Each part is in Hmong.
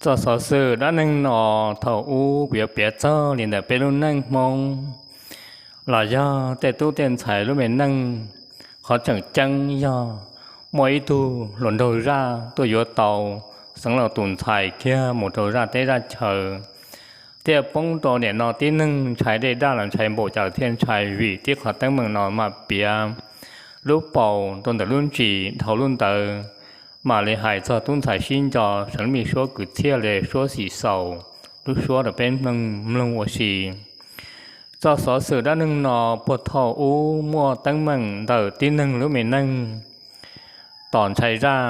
Txoj xov xwm dab neeg no thaum ub kuv yuav piav txog li ntawm peb lub neej Hmoob los yog tej tub tej ntxhais lub me neej. Qhov tseem ceeb yog muaj ib tug hluas nraug zaj tuaj yuav tau Xeev Laus tus ntxhais kiag mus rau zaj teb zaj chaw, thiaj poob rau nim no tib neeg ntshai dej daj los ntshai npaum cas thiaj ntshai vim tib qhov teeb meem no mam piav lub paus rau ntawm lub ntsis dhau lub ntawd, mam li hais txog tub ntxhais sib nco seev lub me suab kwv txhiaj li suab xim xaus, lub suab rau peb mloog ua si. Txoj xov xwm dab neeg no puag thaum ub muaj teeb meem ntawm tib neeg lub me neej. Tom ntshai zaj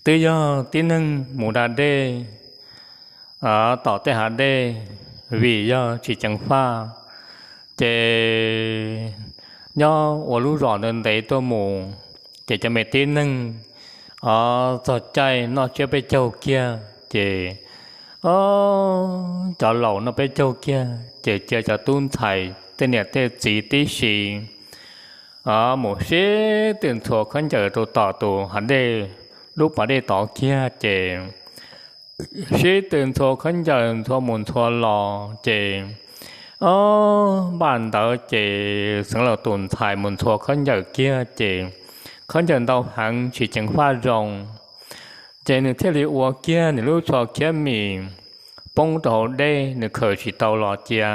twb yog tib neeg mus da dej tom tej hav dej, vim yog tsis ceev faj, ces nyob ua lub zos ntev ntev tuaj mus, ces cov me tib neeg txog caij noj tsiab peb caug kiag ces cov laus noj peb caug kiag ces cia cov tub ntxhais tej niam tej txiv tib si mus sib tw ntxhua khaub ncaws rau tom tus hav dej, lub pas dej tod kiag ces sib tw ntxhua khaub ncaws ntxhua mus ntxhua los ces npaj ntawd ces Xeev Laus tus ntxhais mus ntxhua khaub ncaws kiag ces khaub ncaws ntau heev tsis ceev faj zoo, ces nws thiaj li ua kiag nws lub tsho khiab mis poob rau hauv dej, nws khaws tsis tau los cia.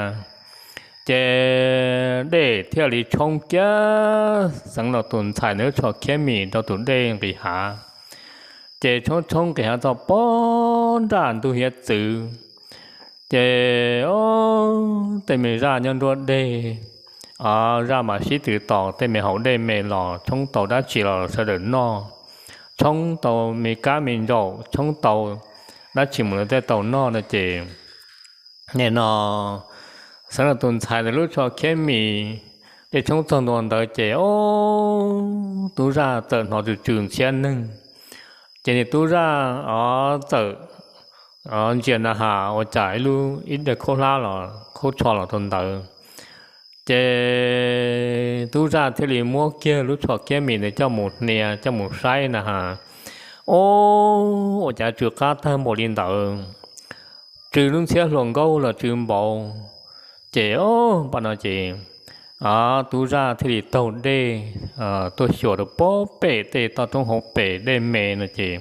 Ces dej thiaj li tshoob kiag Xeev Laus tus ntxhais nws lub tsho khiab mis rau tus dej nqis hav. Ces tshoob tshoob nqis hav txog pob nraj ntug hiav txwv, ces tej me zaj nyob nruab deg, zaj mas sib tw tos tej me hauv dej me los tshoob tau dab tsi los sawv daws noj, tshoob tau me kab me ntsaum, tshoob tau dab tsi mus lawv thiaj tau noj no ces nim no Xeev Laus tus ntxhais ntawd lub tsho khiab mis dej tshoob txog ntua ntawd ces tub zaj txawm hnov tsw tsw ntxhiab neeg. Ces nws tub zaj txawm ntsia na has ua cas ib lub ib daim khaub hlab los khaub tsho los rau ntawd. Ces tub zaj thiaj li muab kiag lub tsho khiab mis ntawd coj mus hnia coj mus saib na has, ob, ua cas tsw qab tag npaum li ntawd, tsw lub ntxhiab hluas nkauj los tsw npaum. Ces ob pab no ces tub zaj thiaj li taug dej tuaj xyuas rau pob pem tej toj roob hauv pes dej me no ces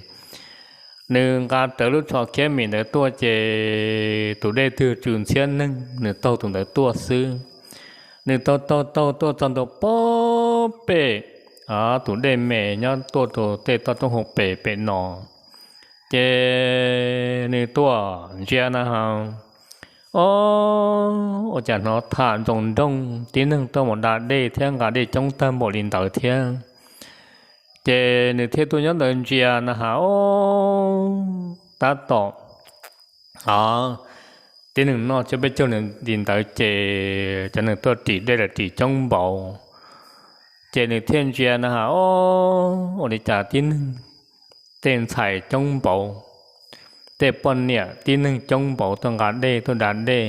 nws nqa rawv lub tsho khiab mis ntawd tuaj ces tus dej twg tsw ntxhiab neeg nws taug tus ntawd tuaj xwb. Nws taug taug taug tuaj txog ntua pob pem tus dej me nyob tuaj rau tej toj roob hauv pes pem no ces nws tuaj ntsia na has, ob, ua cas hnov tham ntsoos nrooj tib neeg tuaj mus da dej thiab nqa dej coob tag npaum li ntawd thiab. Ces nws thiaj tuaj nyob ntawd ntsia na has, ob, tab tom tib neeg noj tsiab peb caug li ntawd ces cov neeg tuaj ris dej los ris coob npaum. Ces nws thiaj ntsia na has, ob, ua li cas tib neeg tej ntxhais coob npaum, tej poj niam tib neeg coob npaum tuaj nqa dej tuaj da dej.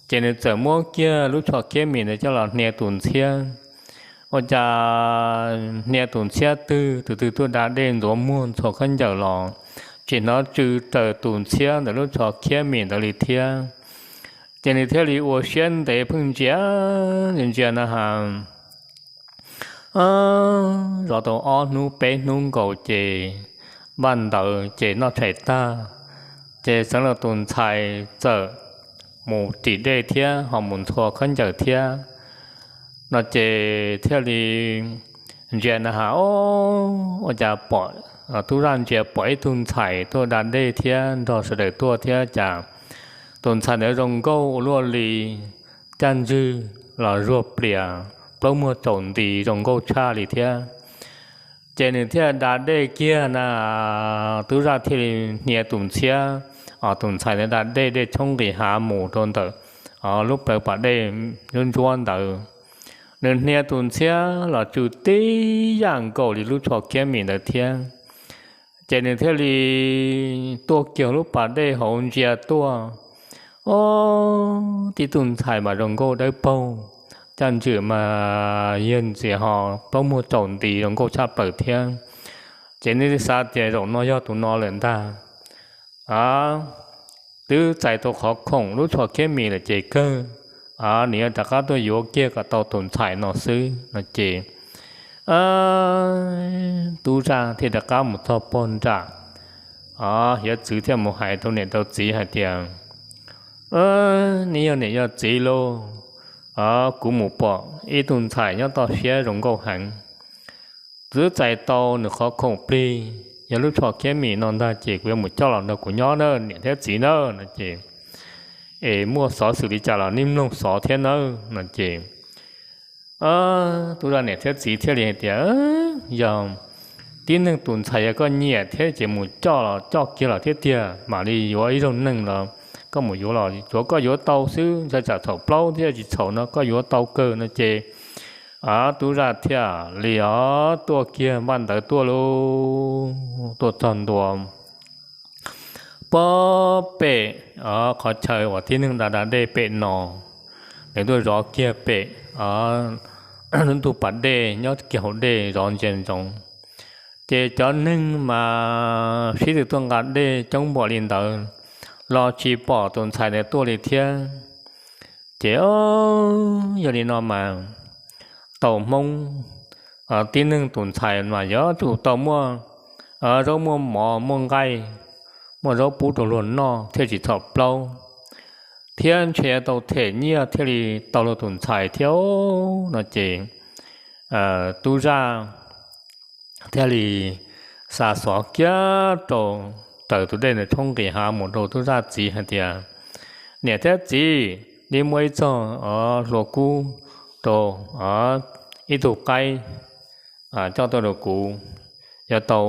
Ces nws txawm muab kiag lub tsho khiab mis ntawd coj los hnia tus ntxhiab. Ua cas hnia tus ntxhiab twg tus twg tuaj da dej ntxuav muag ntxhua khaub ncaws los tsis hnov tsw raws tus ntxhiab ntawm lub tsho khiab mis ntawd li thiab. Ces nws thiaj li ua siab ntev pheej ntsia ntsia na has, zov tau ob hnub peb hnub nkaus ces npaj ntawd ces noj tshais tag, ces Xeev Laus tus ntxhais txawm mus ris dej thiab ho mus ntxhua khaub ncaws thiab no ces thiaj li ntsia na has, ob, ua cas pom, tub zaj ntsia pom ib tug ntxhais tuaj da dej thiab nrog sawv daws tuaj thiab cas tus ntxhais ntawd zoo nkauj ua luaj li, caj ntswg los zuag plias, plaub muag tsaus nti zoo nkauj tshaj li thiab. Ces nws thiaj da dej kiag na, tub zaj thiaj li hnia tus ntxhiab, tus ntxhais ntawd da dej, dej tshoob nqis hav mus rau ntawm lub plawv pas dej ntsuab ntsuab ntawd. Nws hnia tus ntxhiab los tsw tib yam nkaus li lub tsho khiab mis ntawd thiab. Ces nws thiaj li tuaj kiag lub pas dej hauv ntsia tuaj, ob, tib tug ntxhais mas zoo nkauj dawb paug, caj ntswg mas yawg ntxias ho plaub muag tsaus nti zoo nkauj tshaj plaws thiab. Ces nws xav tias zaum no yog tus no lawm ntag. Twb txais tau qhov khoom lub tsho khiab mis lawm ces kawg, nws yuav rov qab tuaj yuav kiag kom tau tus ntxhais no xwb no ces tub zaj thiaj rov qab mus txog pog nram, hiav txwv thiaj mus hais rau niam rau txiv hais tias, nej yog niam yog txiv lauj, kuv mus pom ib tug ntxhais nyob toj siab zoo nkauj heev. Twb txais tau nws qhov khoom plig yog lub tsho khiab mis no ntag ces kuv yuav mus coj los nrog kuv nyob na niam thiab txiv na no ces, es muaj xov xwm li cas los nej mloog xov thiab nawb no ces tub zaj niam thiab txiv thiaj li hais tias, yog tib neeg tus ntxhais yog koj nyiam thiab ces mus coj los coj kiag los thiab tiag, mam li yuav ib zaug neeg los koj mus yuav los tsuav koj yuav tau xwb, ntshai tsam txhaum plaub thiab, tsis txhaum no koj yuav tau kawg no ces tub zaj thiaj li os tuaj kiag npaj ntawd tuaj lauj, tuaj txog ntua puag pem qhov chaw uas tib neeg da da dej pem no, nws tuaj zov kiag pem lub ntug pas dej nyob kiag hauv dej zov ntsia ntsoov. Ces cov neeg mas sib tw tuaj nqa dej coob npaum li ntawd los tsis pom tus ntxhais ntawd tuaj li thiab. Ces yog li no mas tau hmoob tib neeg tus ntxhais mas yuav tsum tau muaj zaub muaj mov muaj nqaij, muaj zaub pub rau luag noj thiaj tsis txhaum plaub, thiab ntshe tau them nyiaj thiaj li tau luag tus ntxhais thiab no ces tub zaj thiaj li xa xov kiag rau raws tus dej ntawd tshoob nqis hav mus rau tub zaj txiv hais tias, niam thiab txiv, nej muab ib txog hlua kub rau ib tug qaib coj tuaj rau kuv, yuav tau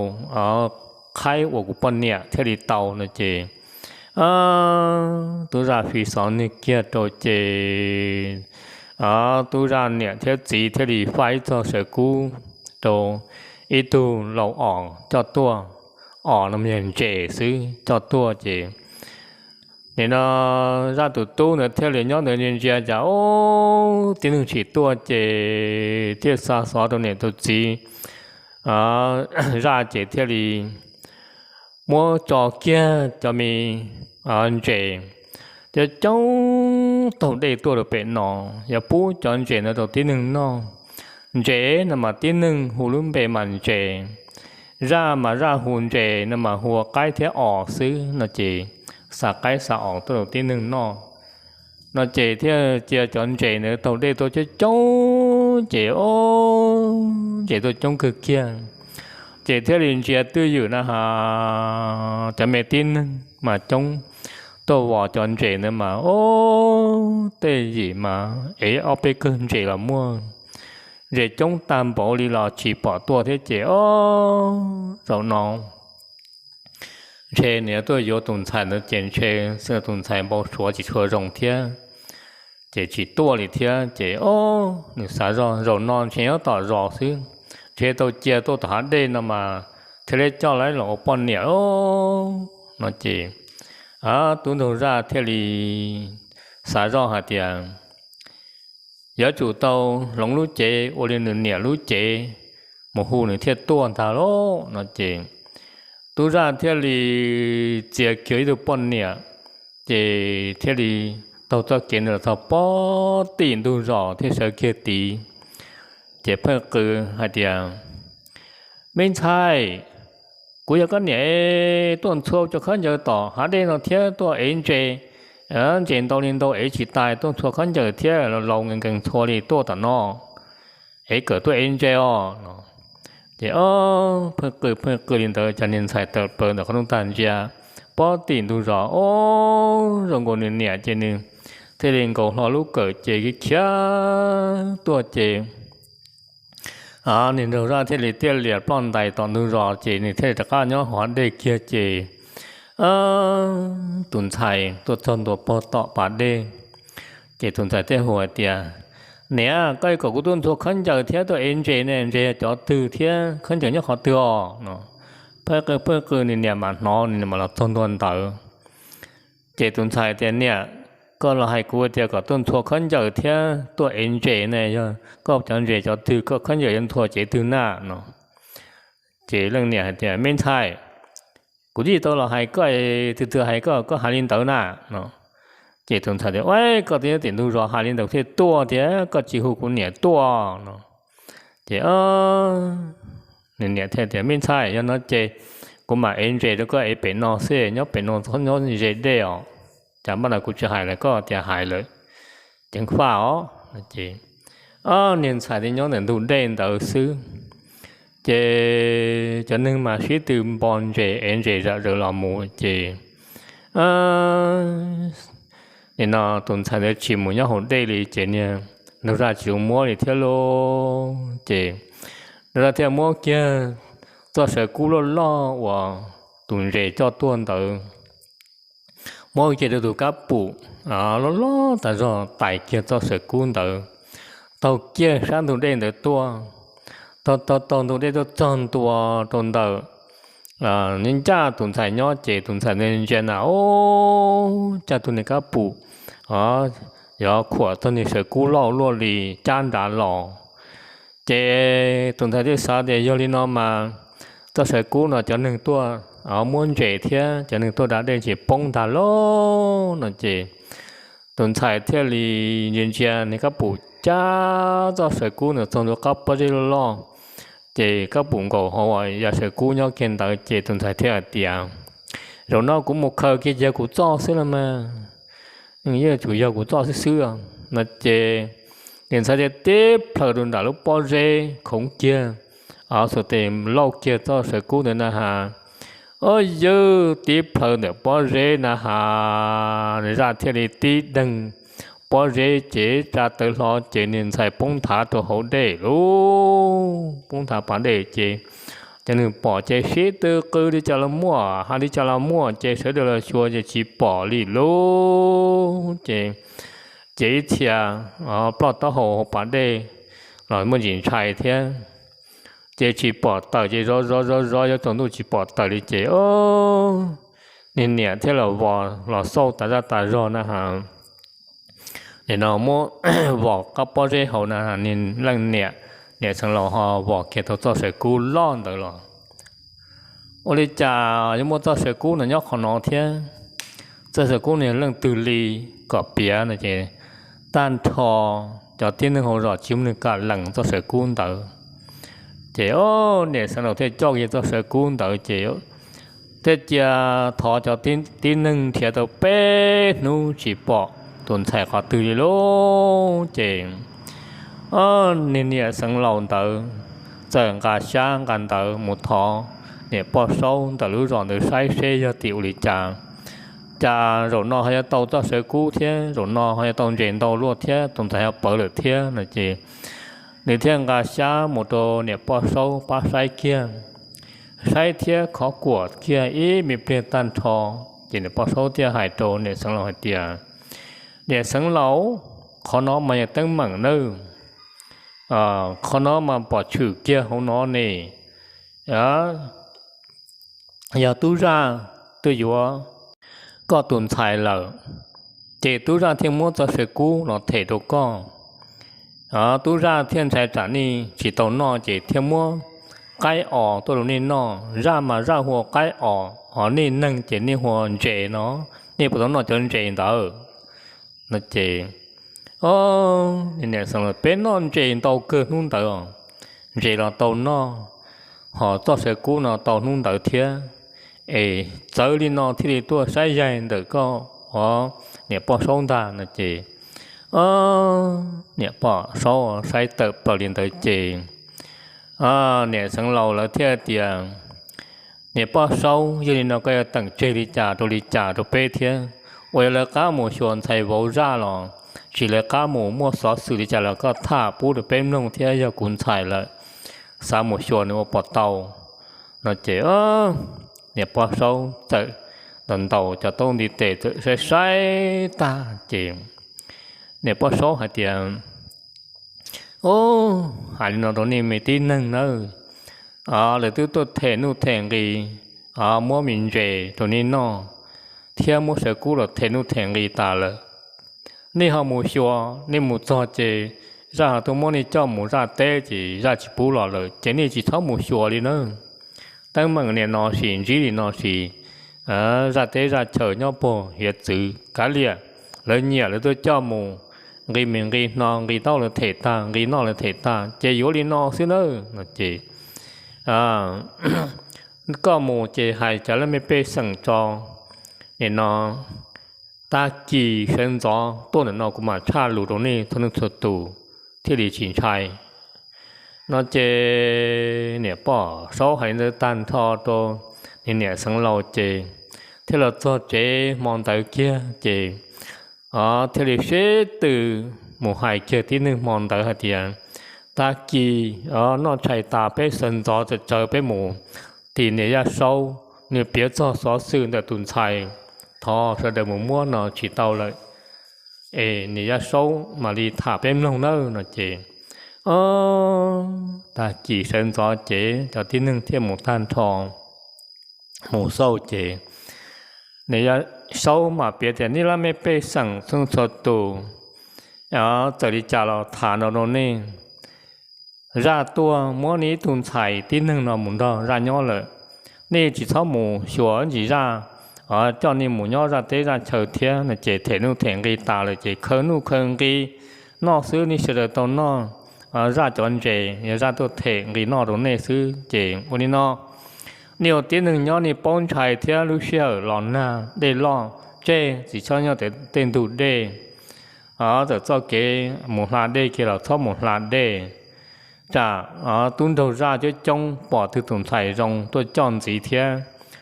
qhaib ua kuv poj niam thiaj li tau no ces tub zaj fi xov kiag rau ces tub zaj niam thiab txiv thiaj li faj ib txog saw kub rau ib tug laus os coj tuaj, os no yog ntses xwb coj tuaj ces nim no zaj tus tub ntawd thiaj li nyob ntawd ntsia ntsia cas ub tib neeg tsis tuaj ces thiaj xa xov rau niam tus txiv zaj ces thiaj li muab tso kiag cov me ntses coob coob taug dej tuaj rau pem no, yuav pub cov ntses no rau tib neeg noj. Ntses no mas tib neeg hu lub npe mas ntses, zaj mas zaj hu ntses no mas hu ua qaib thiab os xwb no ces xa qaib xa os tuaj rau tib neeg noj no ces thiaj cia cov ntses ntawd taug dej tuaj coob coob ces ub ntses tuaj coob kawg kiag ces thiaj li ntsia twj ywm na has cov me tib neeg mas coob tuaj vos cov ntses ntawd mas ub tej yim mas ev ob peb kawg ntses los muaj, ntses coob tag npaum li los tsis pom tuaj thiab ces ub zaum no ntshe nws yuav tuaj yuav tus ntxhais ntawd ces ntshe xwb tus ntxhais npau suav tsis tshua zoo thiab ces tsis tuaj li thiab ces ub nws xav zog zaum no ntshe nyob tom zos xwb, ntshe tau cia tuaj tom hav dej no mas thiaj li coj los ua poj niam no ces tub ntug zaj thiaj li xav zoj hais tias yuav tsum tau hloov lub cev ua li nws niam lub cev mus hu nws thiaj tuaj ntag lauj no ces tub zaj thiaj li txia kiag ib tug poj niam ces thiaj li taug txoj kev ntawd los txog pem tim ntug zos thiaj sawv kiag tid ces pheej qw hais tias, me ntxhais, kuv yog koj niam, tuaj ntxhua cov khaub ncaws tom hav dej no thiab tuaj ev ntses, ntses ntau li ntau ev tsis tas tuaj ntxhua khaub ncaws thiab laus nkees nkees ntxhua li tuaj tom no, ev kawm tuaj ev ntses os no ces pheej qw pheej qw li ntawd cov niag ntxhais tawm plaws ntawm qhov rooj tag ntsia pem tim ntug zos ob zoo nkaus nws niam ces nws thiaj li nkaus hlo lub kawm ces khiav tuaj ces niag nraug zaj thiaj li tiaj lias ploj ntais tom ntug zos ces nws thiaj li rov qab nyob hauv dej kiag ces tus ntxhais tuaj txog ntua pem tom pas dej ces tus ntxhais thiaj hu hais tias, niam, koj kom kuv tuaj ntxhua khaub ncaws thiab tuaj ev ntses ne, ntses yog cov twg thiab khaub ncaws nyob qhov twg os no pheej qw pheej qw nws niam mam hnov nws niam mam los txog ntua ntawd ces tus ntxhais tias, niam, koj los hais kuv tias kom tuaj ntxhua khaub ncaws thiab tuaj ev ntses ne, yog koj cov ntses cov twg, koj khaub ncaws yuav ntxhua cev twg na no Ces leej niam hais tias, Me ntxhais, kuv twb tsis tau los hais koj, twb twb hais koj, koj hais li ntawd na no. Ces tus ntxhais tias, Ua, koj twb nyob tim ntug zos hais li ntawd thiaj tuaj tias koj tsis hu kuv niam tuaj no. Ces nws niam thiaj tias, Me ntxhais, yog no ces kuv mam ev ntses rau koj ev pem no xwb, nyob pem no txhob nyob ze dej os. Cas npaj no kuv tsis hais los koj tias hais lawm, ceev faj os. Ces niag ntxhais thiaj nyob ntawm ntug dej ntawd xwb. Ces cov neeg mas sib tw npo ntses ev ntses zom zaws los mus ces nim no tus ntxhais ntawd tsis mus nyob hauv dej li ces niag nraug zaj tsis zoo muab li thiab lauj. Ces nraug zaj thiaj muab kiag txoj saw kub loj loj uas tus ntses coj tuaj ntawd, muab kiag rau tus kab pum loj loj tas zog, tais kiag txoj saw kub ntawd taug kiag sab ntug dej ntawd tuaj. Taug taug taug ntug dej tuaj txog ntua rau ntawm ncaj tus ntxhais nyob ces tus ntxhais ntsia na, o, cas tus niag kab pum yuav khuam txog niag saw kub loj luaj li cab nrad los. Ces tus ntxhais thiaj xav tias, Yog li no mas txoj saw kub no cov neeg tuaj muab ntses thiab cov neeg tuaj da dej tsis poob ntag lauj no ces tus ntxhais thiaj li ntsia ntsia niag kab pum cab txoj saw kub ntawd txog ntua qab pob zeb loj loj. Ces kab pum nkaum hauv yam saw kub nyob kiag ntawd ces tus ntxhais thiaj hais tias, Zaum no kuv mus khaws kiag yog kuv txoj xwb los mas, yeej yuav tsum yog kuv txoj xwb xwb no ces niag ntxhais thiaj tib plhaws rau nram lub pob zeb khoov kiag, xuas tes lauj kiag txoj saw kub ntawd na has. O, yawg, tib plhaws ntawm pob zeb na has, zaj thiaj li tib deeg pob zeb ces tsa tawv hlo ces niag ntxhais poob nthav rau hauv dej lauj. Poob nthav pas dej ces cov neeg pom ces sib tw qw li cas los muaj, hais li cas los muaj ces sawv daws los xyuas ces tsis pom li lauj. Ces ces ib txhia ploj taub hau hauv pas dej los muaj ntsis ntshai thiab. Ces tsis pom tawm ces zov zov zov zov yuav tsaus ntuj tsis pom tawm li ces niag niam thiaj los vos los xauj tas zaj tas zog na has. Nim no muab vos qab pob zeb hauv na, leej niam, niam Xeev Laus ho vos kiag tau txoj saw kub loj ntawd los. Ua li cas yuav muaj txoj saw kub no nyob qhov no thiab? Txoj saw kub no yog leej twg li kom piav no ces tag nrho cov tib neeg hauv zos tsis muaj neeg kam lees txoj saw kub ntawd. Ces niam Xeev Laus thiaj coj kiag txoj saw kub ntawd ces thiaj cia thov cov tib neeg nrhiav tau peb hnub tsis pom tus ntxhais qhov twg li lauj. Ces niag niam Xeev Laus ntawd txawm nqa xyab nqa ntawv mus thov niam poj saub ntawm lub zos ntawd saib seb yog tim ua li cas, cas zaum no ho yuav tau txoj saw kub thiab zaum no ho yuav tau ntses ntau luaj thiab tus ntxhais ho pawv lawm thiab no ces nws thiaj nqa xyab mus rau niam poj saub pab saib kiag, saib thiab khov kuam kiag ib me pliag tag nrho. Ces niam poj saub thiaj hais rau niam Xeev Laus hais tias, Niam Xeev Laus, qhov no mas yog teeb meem nawb, qhov no mas pom tshwm kiag hauv no ne. Yog tub zaj twb yuav koj tus ntxhais lawm, ces tub zaj thiaj muab txoj saw kub los them rau koj. Tub zaj thiaj ntshai tsam nej tsis tau noj ces thiaj muab qaib os tuaj rau nej noj. Zaj mas zaj hu ua qaib os, ho nej neeg ces nej hu ua ntses no, nej puas tau noj cov ntses ntawd no ces niam Xeev Laus, Peb noj ntses ntau kawg hnub ntawd os, ntses los tau noj, ho txoj saw kub no tau hnub ntawd thiab, es txawv li no thiaj li tuaj saib yaig ntawm koj os niam poj saub ntag no ces niam poj saub saib tawm plaws li ntawd ces niam Xeev Laus lawv thiaj tias, Niam poj saub, yog li no koj yuav teem tseg li cas rau li cas rau peb thiab? Uas yog lawv qab mus xyuas ntxhais vauv zaj los tsis lawv qab mus, muaj xov xwm li cas los koj tham pub rau peb mloog thiab, yog kuv ntxhais lawm, xav mus xyuas nws ua puas tau no ces niam poj saub txawm ntaus ntaus cov taub ntiv tes txawm saib saib tag ces niam poj saub hais tias, Hais li no rau nej me tib neeg nawb, lawv twb tuaj them nuj them nqis, muab me ntses rau nej noj, thiab muab saw kub los them nuj them nqis tas lawm. Nej ho mus xyuas, nej mus txog ces zaj ho tuaj muab nej coj mus zaj teb ces zaj tsis pub los lawm ces nej tsis txhob mus xyuas li nawb. teeb meem nim no sis ntsib li no sis zaj teb zaj chaw nyob puag hiav txwv kav liam, lawv nyiam lawv tuaj coj mus, nqi mis nqi hno nqi tau lawv them tag, nqi noj lawv them tag ces yuav li no xwb nawb no ces koj mus ces hais cov laj mej pej xeem tso, nim no tag kis sawv ntxov tuaj ntawm no kuv mam tshaj lus rau nej txhua leej txhua tus thiaj li tsis ntshai no ces niam poj saub hais li ntawd tag nrho rau niag niam xeev laus ces thiaj los txog tsev hmo ntawd kiag ces thiaj li sib tw mus hais kiag tib neeg hmo ntawd hais tias tag kis noj tshais tas peb sawv ntxov tsawv tsawv peb mus tim niam Yaj Saub, nws piav txog xov xwm ntawm tus ntxhais, thov sawv daws mus muab no tsis tau lawm es niam Yaj Saub mam li tham peb mloog nawb no ces tag kis sawv ntxov ces cov tib neeg thiaj mus tag nrho mus xauj ces niam Yaj Saub mam piav tias nej laj mej pej xeem txhua tus, txawm li cas los tham no rau nej, zaj tuaj muab nej ib tug ntxhais tib neeg no mus nrog zaj nyob lawm, nej tsis txhob mus xyuas ntsis zaj coj nej mus nyob zaj teb zaj chaw thiab no ces them nuj them nqi tas lawm ces khaws nuj khaws nqi noj xwb, nej sawv daws tau noj zaj cov ntses, yog zaj tuaj them nqi noj rau nej xwb ces ua li no, nej ua tib neeg nyob nej paub ntshai thiab lub sij hawm los nag dej loj tseg tsis txhob nyob tej ntug dej, txawm txoj kev mus hla dej kiag los txhob mus hla dej, tsam tub nraug zaj coob coob pom twg tus ntxhais zoo tuaj coj ntxiv thiab.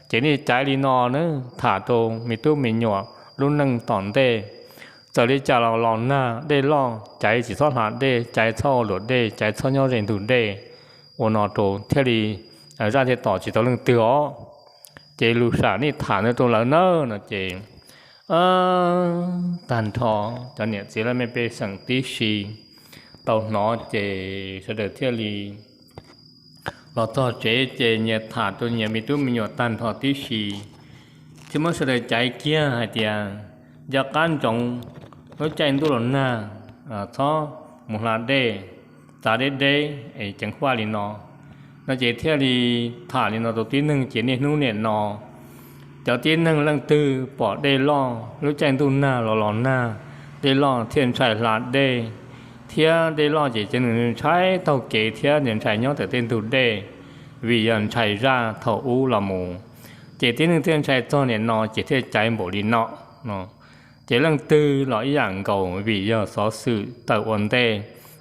Ces nej caiv li no na, tham rau me tub me nyuam lub neej tom ntej, txawm li cas los los nag dej loj caiv tsis txhob hla dej, caiv txhob ua luam dej, caiv txhob nyob ze ntug dej, ua no rau thiaj li zaj thiaj tom tsis tau leej twg os. Ces lus sam nej tham no rau lawv nawb no ces tag nrho cov niam txiv laj mej pej xeem tib si tau hnov ces sawv daws thiaj li los txog tsev ces nyias tham rau nyias me tub me nyuam tag nrho tib si, thiaj muab sawv daws caiv kiag hais tias nco qab ntsoov lub caij ntuj los nag txhob mus hla dej, txav deb deb es ceev faj li no no ces thiaj li tham li no rau tib neeg ces niaj hnub niam no cov tib neeg leej twg pom dej loj, lub caij ntuj nag los los nag, dej loj thiaj ntshai hla dej, thiab dej loj ces cov neeg ntshai taug kev thiab ntshai nyob ntawm tej ntug dej, vim yog ntshai zaj thaum ub los mus. Ces tib neeg thiaj ntshai txog niam no ces thiaj caiv npaum li no no. Ces leej twg los ib yam nkaus, vim yog xov xwm tawm ua ntej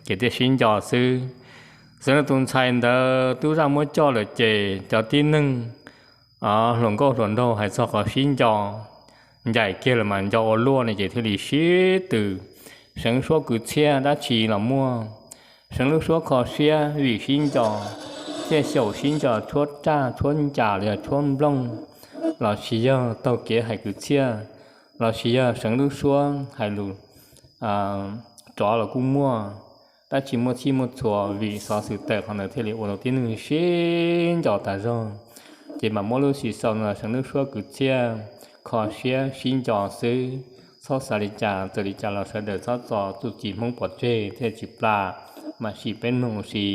ces thiaj sib nco xwb. Xws li tus ntxhais ntawd tub zaj muab coj lawm ces cov tib neeg hluas nkauj hluas nraug hais txog qhov sib nco, ncaim kiag los mas nco ua luaj ne ces thiaj li sib tw seev suab kwv txhiaj dab tsi los muaj, seev lub suab kho siab vim sib nco, thiaj xyaum sib nco tshuab raj tshuab ncas los yog tshuab nplooj, los sis yog taug kev hais kwv txhiaj, los sis yog seev lub suab hais lus rov los kuj muaj. Dab tsi muaj txhij muaj txhua vim xov xwm tawm qhov ntawd thiaj li ua rau tib neeg sib nco tas zog. Ces mam muab lub xim xaus no seev lub suab kwv txhiaj, kho siab sib nco xwb. Txhob xav li cas, txawm li cas los sawv daws txhob txo txuj ci Hmoob pov tseg thiaj tsis plam, mam sim peb mloog ua si.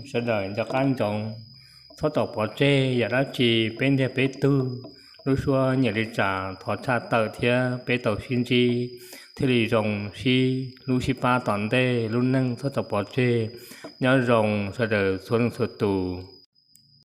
Sawv daws nco qab ntsoov, txhob txaus pov tseg yam dab tsi, peb ntiag peb tug, lub suab nyiam li cas thov tshaj tawm thiab peb tau sib ntsib thiaj li zoo sib hlub sib pab tom ntej lub neej. Txhob txaus pov tseg, nyob zoo sawv daws txhua leej txhua tus.